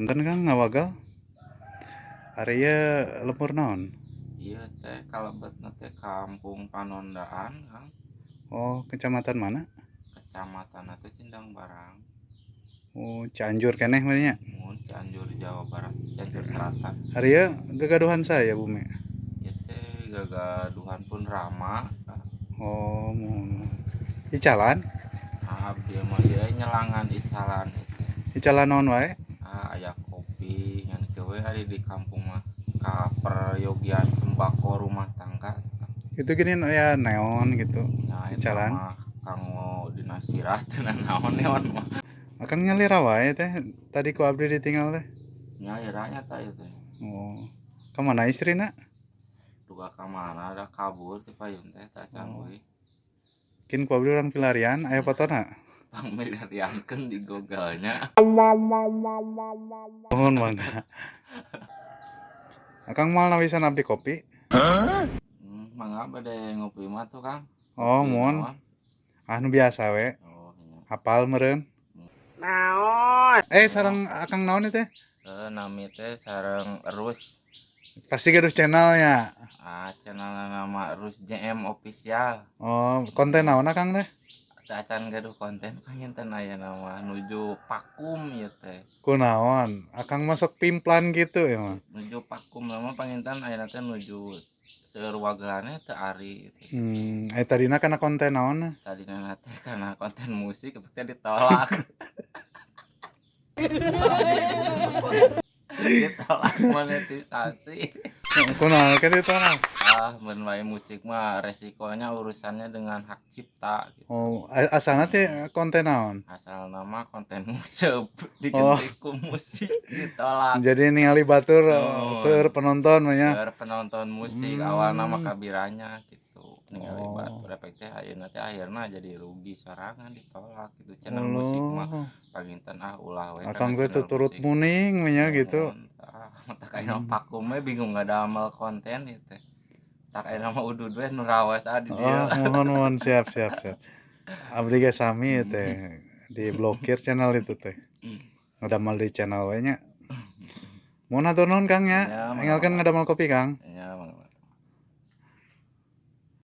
Punten, Kang, ngawagel. Ari ieu lembur naon? Ieu teh kalebetna teh Kampung Panondaan, Kang. Oh, kecamatan mana? Kecamatan teh Sindang Barang. Oh, Cianjur keneh mah nya. Mun Cianjur, Jawa Barat, Cianjur Selatan. Ari ieu gagaduhan saha bumi? Ieu teh gagaduhan pun Rama, Kang. Oh, muhun. Icalan? Abdi mah ieu nyelangan icalan ieu teh. Icalan naon wae? Ah, aya kopi ngan kieu we ari di kampung mah kaperyogian sembako rumah tangga. Itu gini aya neon gitu. Nah, eta Icalan. mah kanggo dina sirah teu naon neon mah. Akang nyalira wae teh tadi ku abdi ditinggal teh. Nyalira nya tah ieu teh. Oh. Ka mana istrina? Duka ka mana da kabur ti payun teh tah can Oh. euy. Kin ku abdi urang pilarian aya fotona. Pangmilariankeun di Google-nya. Mohon mangga. Akang moal nawisan abdi kopi? Mangga bade ngopi mah tuh, Kang. Oh, Ngopi muhun. naon? Ah, nu biasa we. Oh, nya. Hafal meureun. Naon? Eh, sareng akang naon ieu teh? Nami teh sareng Erus. Pasti gaduh channelnya. Ah, channel nama Erus JM Official. Oh, konten naon akang teh? Teu acan gaduh konten, panginten aya nama nuju vakum ieu teh. Kunaon? Akang masuk pimplan gitu ya mah. Nuju vakum mah panginten ayeuna teh nuju seueur wagelanna teu ari teh. Eh, tadina kana konten naon? Tadina teh kana konten musik teh ditolak. Ditolak monetisasi. Kunaon kan ditolak? Ah, mun wae musik mah resikonya urusannya dengan hak cipta gitu. Oh, asalna teh konten naon? Asal nama konten musik diganti ku musik ditolak. Jadi ningali batur Oh. seueur penonton mah nya. Seueur penonton musik awal nama kabiranya gitu. Ningali batur efek teh ayeuna teh akhirna jadi rugi sorangan ditolak gitu channel musik mah panginten ah ulah we. Akang kana teh channel turut musik. muning mah nya gitu. Tah, tak aya vakum we bingung ngadamel konten ieu teh. Tak aya nama udud we nu rawas ah di dieu. Oh, mohon mohon, siap siap siap. Abdi ge sami teh diblokir channel itu teh. Ngadamel di channel we nya. Mohon hatur nuhun, Kang, nya. Ya, Enggalkeun mangga. ngadamel kopi, Kang.